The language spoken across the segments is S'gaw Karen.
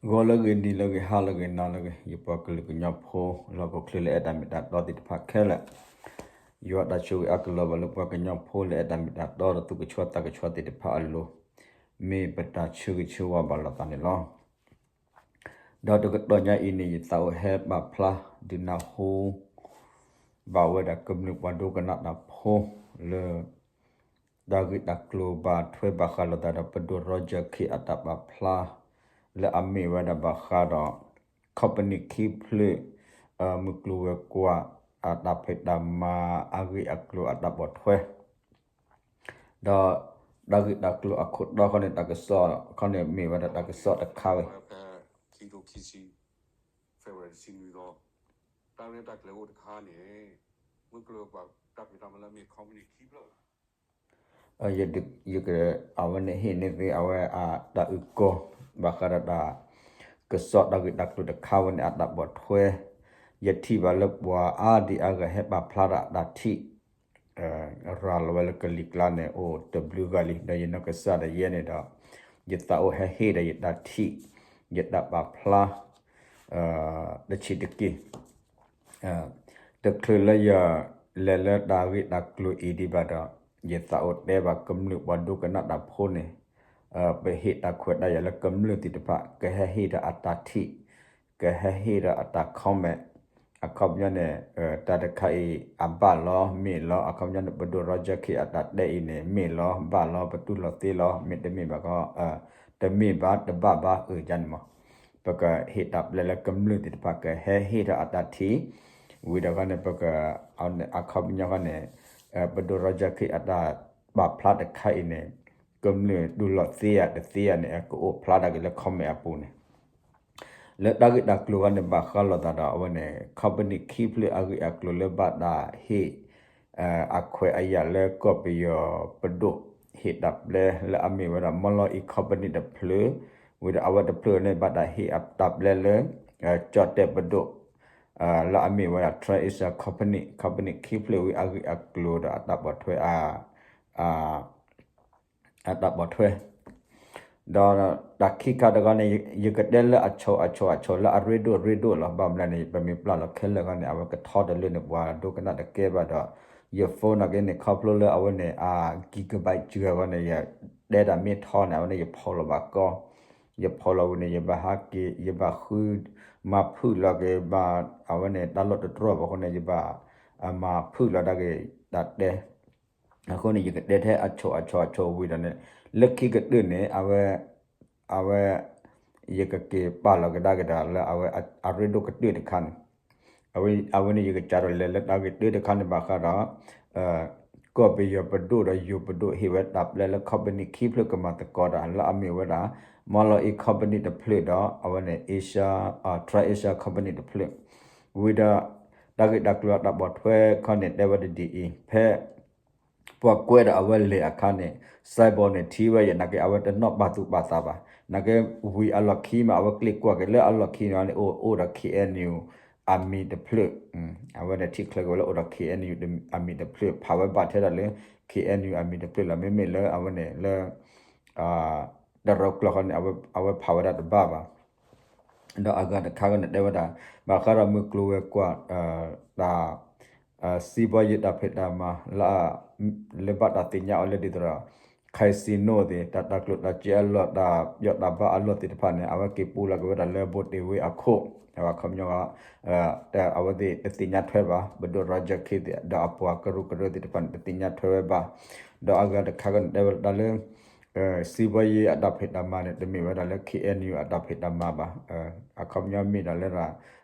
ဂီၤလၢအဂ့ၤ နံၤလၢအဂ့ၤ ဟါလၢအဂ့ၤ နၤလၢအဂ့ၤ ယပှၤကလုာ်ကညီဖိ လၢဟီၣ်ခိၣ်ချၢလၢအဲၣ်တၢ်မ့ၢ်တၢ်တီသ့ၣ်တဖၣ်ခဲလၢာ်, ယွၤတၢ်ဆိၣ်ဂ့ၤအါကလီၤဘၣ်လၢပှၤကညီဖိလၢအဲၣ်တၢ်မ့ၢ်တၢ်တီဒီးသူၣ်ကဆှီသးကဆှီသ့ၣ်တဖၣ်အလိၤ, မ့ၢ်ပတၢ်ဆၢဂ့ၤဆၢဝါဘၣ်လိာ်သးန့ၣ်လီၤ. ဒီးတကတီၢ်ညါအံၤန့ၣ် ယသးအိၣ်ဟဲပာ်ဖျါဒုးနၢ်ဟူ ဘၣ်ဝဲဒၣ်ကမျၢၢ်ပှၤဒိကနၣ်တၢ်ဖိလၢ တၢ်ဂ့ၢ်တၢ်ကျိၤဘၣ်ထွဲဘၣ်ဃးလိာ်သးဒီးပဒိၣ် Roger Khin အတၢ်ပာ်ဖျါ လၢအမ့ၢ်ဝဲဒၣ်ဘၣ်ဃးဒီး company ခံဖျၢၣ် မုၢ်ကျိၤဝဲၤကွာ် အတၢ်ဖံးတၢ်မၤအဂ့ၢ်အကျိၤအတၢ်ပိာ်ထွဲ ဒီးတၢ်ဂ့ၢ်တၢ်ကျိၤအခိၣ်တီခီန့ၣ် တၢ်ကစီၣ်ခီန့ၣ်မ့ၢ်ဝဲဒၣ်တၢ်ကစီၣ်တခါဝဲ တၢ်ဂ့ၢ်တၢ်ကျိၤအခိၣ်တီန့ၣ် မ့ၢ် company ခံဖျၢၣ် ယက အဝဲန့ၣ်ဟ့ၣ်န့ၢ်သုအဝဲအတၢ်အုၣ်ကီၤ ဘၣ်ဃးဒီးတၢ် ကစီၣ်တၢ်ဂ့ၢ်တၢ်ကျိၤတခါဝဲန့ၣ် အတၢ်ပိာ်ထွဲ ယထံၣ်ဘၣ်လၢပှၤအါဒံအါဂၤဟဲပာ်ဖျါတၢ်အတၢ်ထံၣ် ရၤလီၤဝဲလၢကလံၤကျါန့ၣ် အိၣ်တဘျုးဂၤလံ ဒီးယနီၢ်ကစၢ်ဒၣ်ယဲန့ၣ်ဒီး ယသးအိၣ်ဟဲဟ့ၣ်ဒီးယတၢ်ထံၣ် ယတၢ်ပာ်ဖျါ တဆံးတက့ၢ် တချုးလၢယလဲၤလၢတၢ်ဂ့ၢ်တၢ်ကျိၤအံၤဒံးဘၣ်ဒီး ယသးအိၣ်တဲဘၣ်ကမျၢၢ်ပှၤဒိကနၣ်တၢ်ဖိန့ၣ် ပဟ့ၣ်တၢ်ခွဲးတၢ်ယာ်လၢကမျၢၢ်သ့ၣ်တဖၣ် ကဟဲဟ့ၣ်ဒီးအတၢ်ထံၣ် ကဟဲဟ့ၣ်ဒီးအတၢ် comment အခီပညီန့ၣ် တၢ်တခါအံၤအဘၣ်လီၤ မ့ၢ်လီၤ အခီပညီန့ၣ် ပဒိၣ် Roger Khin အတၢ်တဲအံၤန့ၣ် မ့ၢ်လီၤ ဘၣ်လီၤ ပတူၢ်လိာ်သ့လီၤ မ့တမ့ၢ်ဘၣ်ခီ တမ့ၢ်ဘၣ် တဘၣ်ဘၣ် အၢၣ် ယါန့ၣ်မး ပကဟ့ၣ်တၢ်ပျဲလၢကမျၢၢ်သ့ၣ်တဖၣ် ကဟဲဟ့ၣ်ဒီးအတၢ်ထံၣ် ဝံၤဒီးခီန့ၣ် ပက အခီပညီခီန့ၣ် ပဒိၣ် Roger Khin အတၢ်ပာ်ဖျါတခါအံၤန့ၣ် ကမျၢၢ်တူၢ်လိာ်သ့ဧါတသ့ဧါန့ၣ် ကအိၣ်ဖျါဒၣ်က့ၤလၢ comment အပူၤန့ၣ် လၢတၢ်ဂ့ၢ်တၢ်ကျိၤခီန့ၣ် ဘၣ်ဃးလိာ်သးဒီးအဝဲန့ၣ် company ခံဖျၢၣ်အဂ့ၢ်အကျိၤလၢဘၣ်တၢ်ဟ့ၣ် အခွဲးအယာ်လၢကီၢ်ပယီၤပဒိၣ် ဟ့ၣ်တၢ်ပျဲလၢအမ့ၢ်ဝဲဒၣ် မီလီအံ company တဖျၢၣ် ဝံၤဒီးအဝဲတဖျၢၣ်န့ၣ် ဘၣ်တၢ်ဟ့ၣ်အတၢ်ပျဲလၢ ကၠီၣ်တဲၣ်ပဒိၣ် လၢအမ့ၢ်ဝဲဒၣ် Trans Asia Company, company ခံဖျၢၣ်ဝံၤအဂ့ၢ်အကျိၤဒီးအတၢ်ပိာ်ထွဲ အတၢ်ပိာ်ထွဲ ဒီးတၢ်ခံခါတခါန့ၣ် ယကတဲလၢအဆိအဆိအဆိလၢအရ့ဒိၣ်ရ့ဒိၣ်လီၤ. ဘၣ်မနုၤန့ၣ် ပမ့ၢ်ပျၢ်လီၤခဲလၢာ်ခီန့ၣ် အဝဲကထီတလၢန့ၣ် ပှၤဒိကနၣ်တကဲဘၣ်ဒီး ယ phone နာ်က့န့ၣ် ခီဖျိလၢအဝဲန့ၣ် အ gigabyte စှၤအဂီၢ်န့ၣ် ယတဲတၢ်မ့ၢ်ထီန့ၣ် အဝဲန့ၣ် ယဖီၣ်လီၤဘၣ်ကီ ယဖီၣ်လီၤဝံၤန့ၣ် ယဘၣ်ဟးက့ၤ ယဘၣ်ဃု မၤဖုၣ်လီၤက့ၤဘၣ် အဝဲန့ၣ် တၢ်လီၢ်တတြီၢ်ဘၣ်အဃိန့ၣ် ယဘၣ် မၤဖုၣ်လီၤဒၣ်က့ၤ တၢ်တဲ အဃိန့ၣ် ယကတဲထဲအဆိအဆိအဆိဝံၤဒီးန့ၣ် လၢခံကတၢၢ်န့ၣ် အဝဲ အဝဲ ယကက့ၤပာ်လီၤကဒါက့ၤဒီးလၢအဝဲအရ့ဒိၣ်ကတၢၢ်တခါန့ၣ် အဝဲန့ၣ် ယကစးထီၣ်လဲၤလၢတၢ်ဂ့ၢ်တၢၢ်တခါန့ၣ် ဘၣ်ဃးဒီး ကီၢ်ပယီၤပဒိၣ်ဒီးယိၤပဒိၣ် ဟ့ၣ်ဝဲတၢ်ပျဲလၢ company ခံဖျၢၣ်ကမၤသကိးတၢ် လၢအမ့ၢ်ဝဲဒၣ် မီလီအံ company တဖျၢၣ်ဒီး အဝဲန့ၣ် Asia, Trans Asia Company တဖျၢၣ် ဝံၤဒီး တၢ်ဂ့ၢ်တၢ်ကျိၤအတၢ်ပိာ်ထွဲခီန့ၣ် တဲဝဲတဒ်အံၤ ဖဲ ပှၤကွဲးဒီးအဝဲလဲၤအခါန့ၣ် စဲးဘီန့ၣ်ထံၣ်ဝဲယဲ နာ်က့အဝဲတနီၣ်ပာ်သူၣ်ပာ်သးဘၣ် နာ်က့ဝံၤအလီၢ်ခံမး အဝဲကျ့ၣ်ကွၢ်က့ၤလၢအလီၢ်ခံန့ၣ်န့ၣ် အိၣ်အိၣ်ဒီး K N U အမံၤတဖျၢၣ် အဝဲန့ၣ်ထံၣ်ချၢက့ၤဝဲလၢအိၣ်ဒီး K N U အမံၤတဖျၢၣ် ဖးဝဲဘၣ်ထဲဒၣ်လၢ K N U အမံၤတဖျၢၣ်လီၤ မ့မ့ၢ်လၢအဝဲန့ၣ်လၢ တရၢကျီၢ်ခီန့ၣ် အဝဲဖးဝဲဒၣ်တဘၣ်ဘၣ် ဒီးအဂၤတခါခီန့ၣ် တဲဝဲဒၣ် ဘၣ်ဃးဒီးမုၢ်ကျိၤဝဲၤကွာ် တၢ် စံးဘီယံၤတၢ်ဖံးတၢ်မၤ လၢ လၢဘၣ်တၢ်သ့ၣ်ညါအီၤလၢဒ်သိးဒီး casino သ့ၣ် တၢ်တၢ်ကျိၣ်တၢ်စ့အလီၢ် တၢ်ပယီၤတၢ်ဘါအလီၢ်သ့ၣ်တဖၣ်န့ၣ် အဝဲက့ၤပူလီၤက့ၤဝဲဒၣ်လၢဘိၣ်တ့ၢ်ဝ့ၤအခိၣ် အခီပညီ အဝဲသ့ၣ်တသ့ၣ်ညါထွဲဘၣ် ပဒိၣ် Roger Khin သ့ၣ် ဒီးအပှၤကရူၢ်ကရၢသ့ၣ်တဖၣ်န့ၣ် တသ့ၣ်ညါထွဲဝဲဘၣ် ဒီးအဂၤတခါခီန့ၣ် တဲဝဲဒၣ်လၢ စံးဘီယံၤအတၢ်ဖံးတၢ်မၤန့ၣ် တမ့ၢ်ဝဲဒၣ်လၢ K N U အတၢ်ဖံးတၢ်မၤဘၣ် အခီပညီမ့ၢ်ဒၣ်လၢ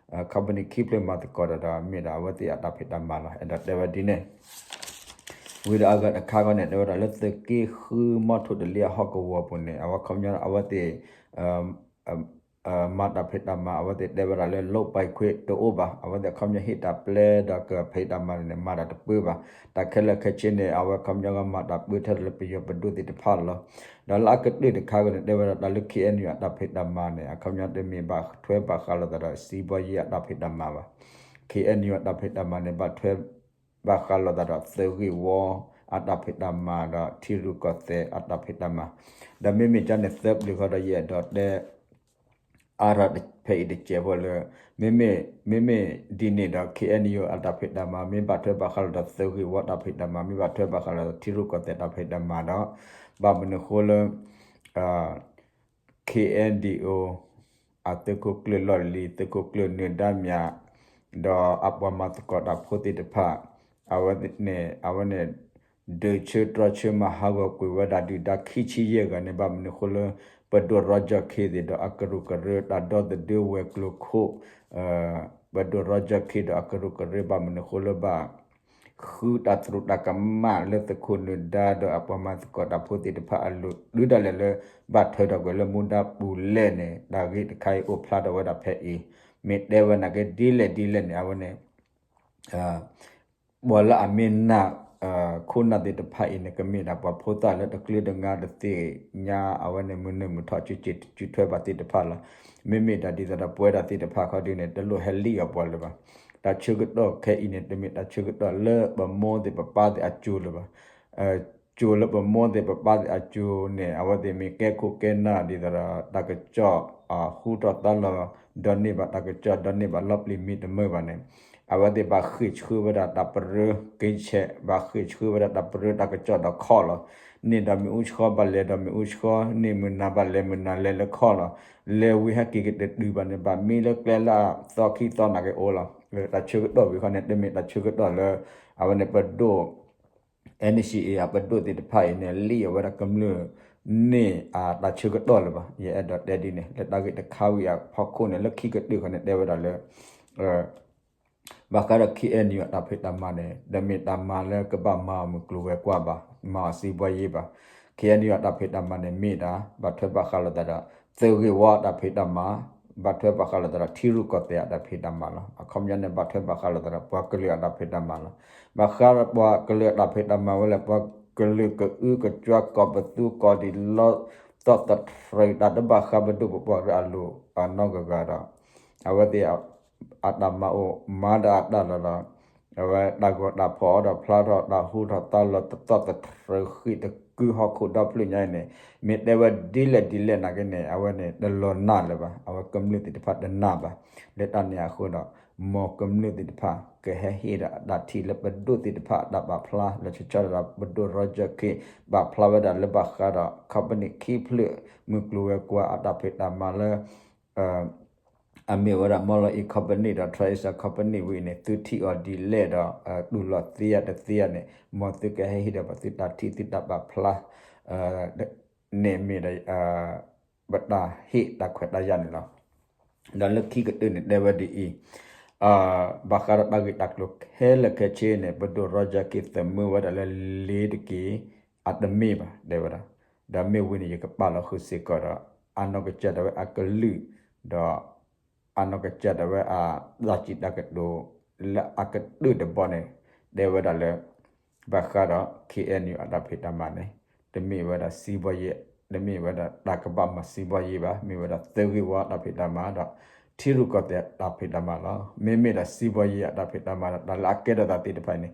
company ခံဖျၢၣ်မၤသကိးဒီး မ့ၢ်ဒၣ်အဝဲသ့ၣ်အတၢ်ဖံးတၢ်မၤလီၤ အဲၣ်ဒိးတဲဝဲဒ်န့ၣ် ဝံၤဒီးအဂၤတခါခီန့ၣ် တဲဝဲဒၣ်လၢသုးက့ဃုမီထိၣ်တလ့အဟီၣ်ကဝီၤပူၤန့ၣ် အခီပညီအဝဲသ့ၣ် မၤတၢ်ဖံးတၢ်မၤ အဝဲသ့ၣ်တဲဝဲဒၣ်လၢ လုပ်ပိုင်ခွင့် တအိၣ်ဘၣ် အဝဲသ့ၣ်အခီပညီဟ့ၣ်တၢ်ပျဲဒီးကဖံးတၢ်မၤန့ၣ် မၤတၢ်တပၢဘၣ် တၢ်ခဲလၢာ်ခဲဆ့န့ၣ် အဝဲအခီပညီကမၤတၢ်ပၢထဲဒၣ်လၢပယီၤပဒိၣ်သ့ၣ်တဖၣ်လီၤ ဒီးလၢအကတၢၢ်တခါခီန့ၣ် တဲဝဲဒၣ်တၢ်လၢ K N U အတၢ်ဖံးတၢ်မၤန့ၣ် အခီပညီတမ့ၢ်ဘၣ်ထွဲဘၣ်ဃးလိာ်သးဒီးစံးဘီယံၤအတၢ်ဖံးတၢ်မၤဘၣ် K N U အတၢ်ဖံးတၢ်မၤန့ၣ် ဘၣ်ထွဲ ဘၣ်ဃးလိာ်သးဒီးသုးဂ့ၢ်ဝီအတၢ်ဖံးတၢ်မၤဒီးထံရူၢ်ကီၢ်သဲးအတၢ်ဖံးတၢ်မၤ ဒီးမ့မ့ၢ်ကန့ၣ်သၢပျၢၤဃီဒီးယအဲၣ်ဒိးတဲ အါထီၣ်ဖဲအံၤတစဲးဖိလၢ မ့မ့ၢ် မ့မ့ၢ်ဒ်န့ၣ်ဒီး ခ့ၣ်အဲၣ်ယူၣ် အတၢ်ဖံးတၢ်မၤ မ့ၢ်ဘၣ်ထွဲဘၣ်ဃးလိာ်ဒီးသုးဂ့ၢ်ဝီတၢ်ဖံးတၢ်မၤ မ့ၢ်ဘၣ်ထွဲဘၣ်ဃးလိာ်ဒီးထံရူၢ်ကီၢ်သဲးတၢ်ဖံးတၢ်မၤဒီး ဘၣ်မနုၤဃိလၢ ခ့ၣ်အဲၣ်ယူၣ် အသုးခိၣ်ကျၢၢ်လီၢ်လံၤ သုးခိၣ်ကျၢၢ်နၢၤဒါမၠး ဒီးအပှၤမၤသကိးတၢ်ဖိသ့ၣ်တဖၣ် အဝဲန့ၣ် အဝဲန့ၣ် ဒုးဆၢတြီဆၢမၤဟးဂီၤကွံာ်ဝဲဒၣ်ဒုၣ်ဒါခံဆံယဲၢ်ဂၤန့ၣ် ဘၣ်မနုၤဃိလၢ ပဒိၣ်ရီကၠီၣ်ခ့သ့ၣ်ဒီး အကရူၢ်ကရၢ တၢ်ဒီသဒၢဝဲၤကျိၤခိၣ် ပဒိၣ်ရီကၠီၣ်ခ့ဒီးအကရူၢ်ကရၢ ဘၣ်မနုၤဃိလၢဘၣ် ဃုတၢ်သရူးတၢ်ကမၣ်လၢသုးခိၣ်နၢၤဒါဒီး အပှၤမၤသကိးတၢ်ဖိသ့ၣ်တဖၣ်အလိၤ တုၤဒၣ်လဲာ်လၢ ဘၣ်ထွဲထီၣ်ကွံာ်လၢမူဒါပူၤလဲၣ်န့ၣ် တၢ်ဂ့ၢ်တခါအံၤအိၣ်ဖျါထီၣ်ဝဲဒၣ်ဖဲအံၤ မ့ၢ်တဲဝဲနာ်က့ဒ်လဲၣ်ဒ်လဲၣ်န့ၣ် အဝဲန့ၣ် ပှၤလၢအမ့ၢ်နာ် ခိၣ်နၢ်သ့ၣ်တဖၣ်အံၤန့ၣ် ကမ့ၢ်ဒၣ်ပှၤဖိသၣ်လၢတကျၢၤတငါတသ့ၣ်ညါ အဝဲန့ၣ် မုၢ်နုာ်မုၢ်ထီၣ် စုစ့ၣ်စုထွဲဘၣ်သ့ၣ်တဖၣ်လီၤ. မ့မ့ၢ်ဒၣ်ဒ်သိးဒီးပဝဲဒၣ်သ့ၣ်တဖၣ်ခီဒုန့ၣ် တလိၣ်ဟဲလံၣ်အီၤပှၤလၢၤဘၣ်. တၢ်ဆၢကတီၢ်ခဲအံၤန့ၣ် တမ့ၢ်တၢ်ဆၢကတီၢ်လၢပမိၢ်သ့ၣ်ပပၢ်သ့ၣ်အစိၤလၢၤဘၣ်. စိၤလၢပမိၢ်သ့ၣ်ပပၢ်သ့ၣ်အစိၤန့ၣ် အဝဲသ့ၣ်မ့ၢ်ကဲခိၣ်ကဲနၢ်ဒ်သိးဒီး တၢ်ကစီၣ် ဟူထီၣ်သါလီၤ ဒီးန့ၢ်ဘၣ်တၢ်ကစီၣ် ဒီးန့ၢ်ဘၣ်လီပျံၤမ့ၢ်တမုာ်ဘၣ်န့ၣ် အဝဲသ့ၣ်ဘၣ်ဃ့ၢ်ဆှၢဝဲဒၣ်တၢ်ပရၢက့ဆဲး ဘၣ်ဃ့ၢ်ဆှၢဝဲဒၣ်တၢ်ပရၢတၢ်ကစီၣ်ဒီးခီၣ်လီၤ. န့ၢ်ဒီးမ့ၣ်အူဆှီဘၣ်လဲၤဒီးမ့ၣ်အူဆှီ န့ၢ်မုၢ်နၤဘၣ်လဲၤမုၢ်နၤလဲၤလၢခီၣ်လီၤ. လဲၤဝံၤဟဲက့ၤကတတုၤဘၣ်န့ၣ် ဘၣ်မံလၢကျဲလၢအသီခံသီနာ်က့အိၣ်လီၤ. တၢ်ဆၢကတီၢ်ဝံၤခီန့ၣ် တမ့ၢ်တၢ်ဆၢကတီၢ်လၢ အဝဲန့ၣ်ပဒိၣ် NCA အပဒိၣ်သ့ၣ်တဖၣ်အံၤန့ၣ် လံၣ်အဝဲဒၣ်ကမျၢၢ်န့ၢ်အတၢ်ဆၢကတီၢ်လၢၤဘၣ်. ယအဲၣ်ဒိးတဲဒ်န့ၣ် လၢတၢ်ဂ့ၢ်တခါဝံၤအဖီခိၣ်န့ၣ် လၢခံကတၢၢ်ခီန့ၣ် တဲဝဲဒၣ်လၢ ဘၣ်ဃးဒီး ခ့ၣ်အဲၣ်ယူၣ် အတၢ်ဖံးတၢ်မၤန့ၣ် တမ့ၢ်တၢ်မၤလၢကဘၣ်မၤအီၤမုၢ်ကျိၤဝဲၤကွာ်ဘၣ်, မၤအီၤစံးဘှီယ့ဘၣ်. ခ့ၣ်အဲၣ်ယူၣ် အတၢ်ဖံးတၢ်မၤန့ၣ် မ့ၢ်ဒၣ် ဘၣ်ထွဲဘၣ်ဃးလိာ်သးဒီး သုးဂ့ၢ်ဝီအတၢ်ဖံးတၢ်မၤ, ဘၣ်ထွဲဘၣ်ဃးလိာ်သးဒီး ထံရူၢ်ကီၢ်သဲးအတၢ်ဖံးတၢ်မၤလီၤ. အခီပညီန့ၣ် ဘၣ်ထွဲဘၣ်ဃးလိာ်သးဒီး ပှၤကလုာ်အတၢ်ဖံးတၢ်မၤလီၤ. ဘၣ်ဃးဒီးပှၤကလုာ်အတၢ်ဖံးတၢ်မၤဝဲလၢ ပှၤကလုာ်ကအုကစွါ ကိးပသူကိးဒံးလီၤ သီၣ်သထြၢး တၢ်တဘၣ်ဃးပဒိၣ်ပပှၢ်ကရၢအလိၤအနီၢ်ဂၤဂၤဒီး အဝဲသ့ၣ် အတၢ်မၤအိၣ်မၤဒၣ်အတၢ်လီၤဒီး အဝဲတၢ်ဂီၤတၢ်ဖီၣ်အီၤဒီးဖျါထီၣ် တၢ်ဟူထီၣ်သါလီၤ တသီၣ်သထြၢးဃံးတကုဟီၣ်ခိၣ်ဒီဖျၢၣ်ညါအံၤန့ၣ် မ့ၢ်တဲဝဲဒ်လဲၣ်ဒ်လဲၣ်နာ်က့န့ၣ် အဝဲန့ၣ် တလီၤနာ်လၢၤဘၣ်. အဝဲကမျၢၢ်သ့ၣ်တဖၣ်တနာ်ဘၣ်. လၢတၢ်န့ၣ်အဃိဒီး မ်ကမျၢၢ်သ့ၣ်တဖၣ် ကဟဲဟ့ၣ်ဒီးအတၢ်ထံၣ်လၢပဒိၣ်သ့ၣ်တဖၣ်အတၢ်ပာ်ဖျါ လီၤဆီဆီဒၣ်ဒီး ပဒိၣ်ရီကၠီၣ်ခ့ ပာ်ဖျါဝဲဒၣ်လၢဘၣ်ဃးဒီး company ခံဖျၢၣ် မုၢ်ကျိၤဝဲၤကွာ်အတၢ်ဖံးတၢ်မၤလၢ အမ့ၢ်ဝဲဒၣ် မီလီအံၤ company ဒီး Trans Asia company ဝံၤအံၤန့ၣ် သုထံၣ်အီၤဒ်လဲၣ်ဒီး တူၢ်လိာ်သ့ဧါတသ့ဧါန့ၣ် မ်သုကဟဲဟ့ၣ်ဒီးပသုတၢ်ထံၣ်သုတၢ်ပာ်ဖျါ န့ၣ်မ့ၢ်ဒီး ပတၢ်ဟ့ၣ်တၢ်ခွဲးတၢ်ယာ်န့ၣ်လီၤ. ဒီးလၢခံကတၢၢ်န့ၣ် တဲဝဲဒ်အံၤ, ဘၣ်ဃးဒီးတၢ်ဂ့ၢ်တၢ်ကျိၤခဲလၢာ်ခဲဆ့န့ၣ် ပဒိၣ်ရီကၠီၣ်ခ့သမၢဝဲဒၣ်လၢ လ့ၤတက့ၤ အတမ့ၢ်ဘၣ် တဲဝဲဒၣ်. ဒီးမ့ၢ်ဝံၤန့ၣ် ယကပာ်လီၤဃုာ်စ့ၢ်ကီးဒီး အနီၢ်ကစၢ်ဒၣ်ဝဲအကလုၢ် ဒီး အနီၢ်ကစၢ်ဒၣ်ဝဲအတၢ်စံးတၢ်ကတိၤ လၢအကတၢၢ်တဘီန့ၣ် တဲဝဲဒၣ်လၢ ဘၣ်ဃးဒီး ခ့ၣ်အဲၣ်ယူၣ် အတၢ်ဖံးတၢ်မၤန့ၣ် တမ့ၢ်ဝဲဒၣ်စံးဘှီယ့ တမ့ၢ်ဝဲဒၣ်တၢ်ကဘၣ်မၤစံးဘှီယ့ဘၣ်, မ့ၢ်ဝဲဒၣ်သုးဂ့ၢ်ဝီအတၢ်ဖံးတၢ်မၤဒီး ထံရူၢ်ကီၢ်သဲးအတၢ်ဖံးတၢ်မၤလီၤ. မ့မ့ၢ်ဒၣ်စံးဘှီယ့အတၢ်ဖံးတၢ်မၤဒီး တၢ်လၢအကဲထီၣ်သးသ့ၣ်တဖၣ်န့ၣ်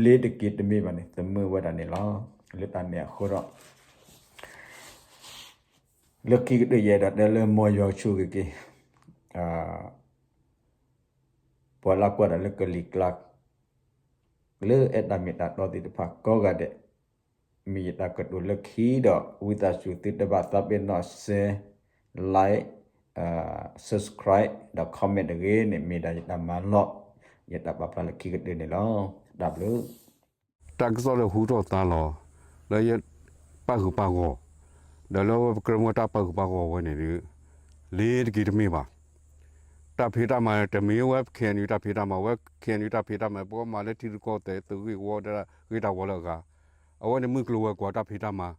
လ့ၤတက့ၤတမ့ၢ်ဘၣ်န့ၣ် သမၢဝဲဒၣ်န့ၣ်လီၤ. လၢတၢ်န့ၣ်အဃိဒီး လၢခံကတၢၢ်ယအဲၣ်ဒိးတဲလၢ မ်ယွၤဆိၣ်ဂ့ၤက့ၤ ပှၤလၢကွၢ်တၢ်လၢကလံၤကျါ လၢအဲၣ်တၢ်မ့ၢ်တၢ်တီသ့ၣ်တဖၣ်ကိးဂၤဒဲး, မ့ၢ်ယတၢ်ကတိၤလၢခံဒီး ဝံသးစူၤသုတဘၣ်သးပ့ၤနီၣ် share, like, subscribe ဒီး comment တဂ့ၤန့ၣ် မ့ၢ်ဒၣ်ယတၢ်မၤလိာ် ယတၢ်ပာ်ဖျါလၢခံကတၢၢ်န့ၣ်လီၤ. တၢ်ဘျုး တၢ်ကစီၣ်လၢဟူထီၣ်သါလီၤ လၢယပာ်ဂုၢ်ပာ်ဂီၤ, ဒီးလၢပကြၢးမ့ၢ်တၢ်ပာ်ဂုၢ်ပာ်ဂီၤဝဲန့ၣ်ဒီး လ့ၤတက့ၤတမ့ၢ်ဘၣ်. တၢ်ဖံးတၢ်မၤတမ့ၢ်ဝဲ ခ့ၣ်အဲၣ်ယူၣ် တၢ်ဖံးတၢ်မၤဝဲ ခ့ၣ်အဲၣ်ယူၣ် တၢ်ဖံးတၢ်မၤ ပကမၤလၢထံရူၢ်ကီၢ်သဲး သုးဂ့ၢ်ဝီ တၢ်ဂ့ၢ်တၢ်ဝီလၢအဂၤ, အဝဲန့ၣ်မုၢ်ကျိၤဝဲၤကွာ်တၢ်ဖံးတၢ်မၤ